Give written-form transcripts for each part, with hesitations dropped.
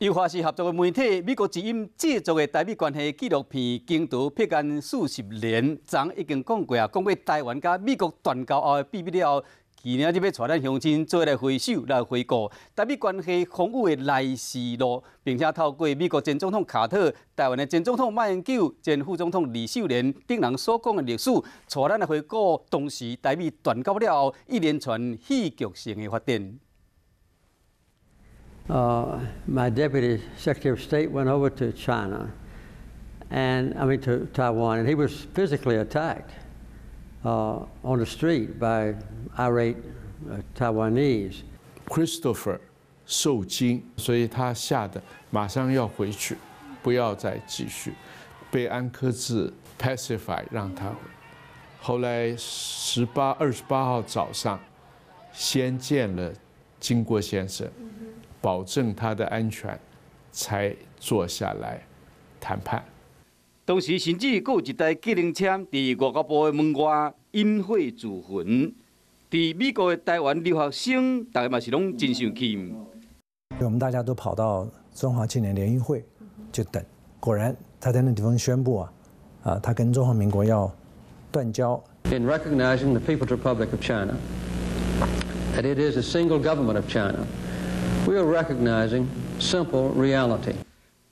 由華視合作的媒體美國之音製作的台美關係紀錄片《驚逃撇案四十年》，昨已經講過啊，講過台灣佮美國斷交後的秘密了後，今仔日欲帶咱鄉親做伙來回首來回顧台美關係風雨的來時路，並且透過美國前總統卡特、台灣的前總統馬英九、前副總統呂秀蓮等人所講的歷史，帶咱來回顧當時台美斷交了後一連串戲劇性的發展。 My deputy secretary of state went over to China, and I mean to Taiwan, and he was physically attacked on the street by irate Taiwanese. Christopher 受驚，所以他嚇得馬上要回去，不要再繼續。被安克志 pacify 讓他回。後來28號早上，先見了經國先生。保證他的安全，才坐下來談判。當時甚至閣有一台計程車佇外交部的門外引火自焚。佇美國的台灣留學生，逐家嘛是攏真生氣。我們大家都跑到中華青年聯誼會就等，果然他在那地方宣布啊，他跟中華民國要斷交。 In recognizing the People's Republic of China, that it is a single government of China. We are recognizing simple reality.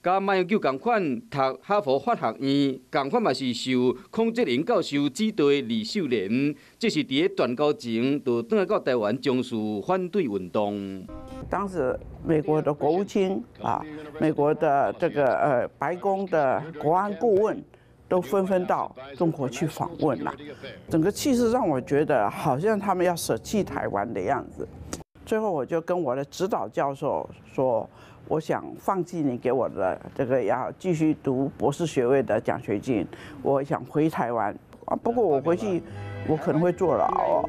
佮馬英九仝款讀哈佛法學院，仝款嘛是受孔哲林教授指導的呂秀蓮，這是佇咧斷交前就轉來到台灣從事反對運動。當時美國的國務卿啊，美國的這個白宮的國安顧問都紛紛到中國去訪問啦，整個氣勢讓我覺得好像他們要捨棄台灣的樣子。最後我就跟我的指導教授說，我想放棄你給我的這個要繼續讀博士學位的獎學金，我想回台灣。啊，不過我回去，我可能會坐牢哦。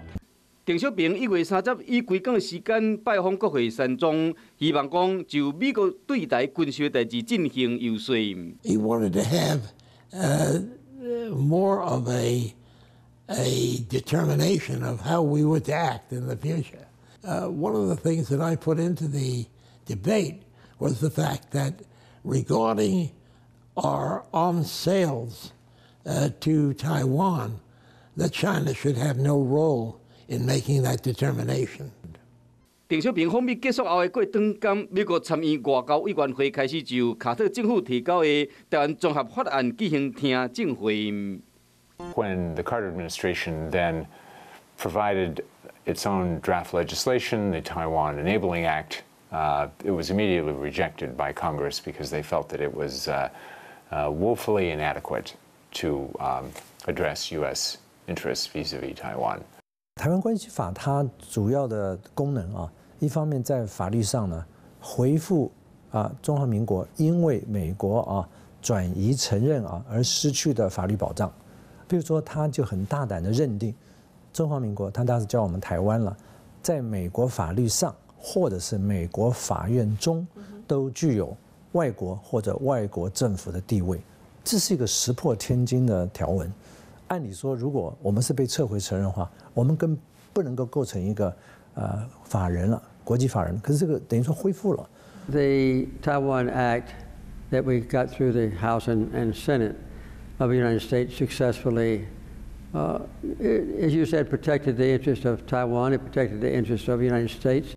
鄧小平1月30以規工時間拜訪國會山莊，希望講就美國對台軍售代誌進行遊說。 He wanted to have more of a determination of how we would act in the future. One of the things that I put into the debate was the fact that regarding our arms sales to Taiwan, that China should have no role in making that determination. 鄧小平訪美結束後的過轉工，美國參議院外交委員會開始就卡特政府提交的台灣綜合法案舉行聽證會。 When the Carter administration then provided its own draft legislation, the Taiwan Enabling Act, it was immediately rejected by Congress because they felt that it was woefully inadequate to address U.S. interests vis-a-vis Taiwan. 台灣關係法它主要的功能啊，一方面在法律上呢，恢復啊中華民國因為美國啊轉移承認啊而失去的法律保障，比如說，他就很大膽的認定中華民國，他當時叫我們台灣了，在美國法律上或者是美國法院中都具有外國或者外國政府的地位，這是一個石破天驚的條文。按理說，如果我們是被撤回承認的話，我們更不能夠構成一個法人了，國際法人。可是這個等於說恢復了。 The Taiwan Act that we got through the House and Senate of the United States successfully, as you said, protected the interest of Taiwan. It protected the interest of the United States.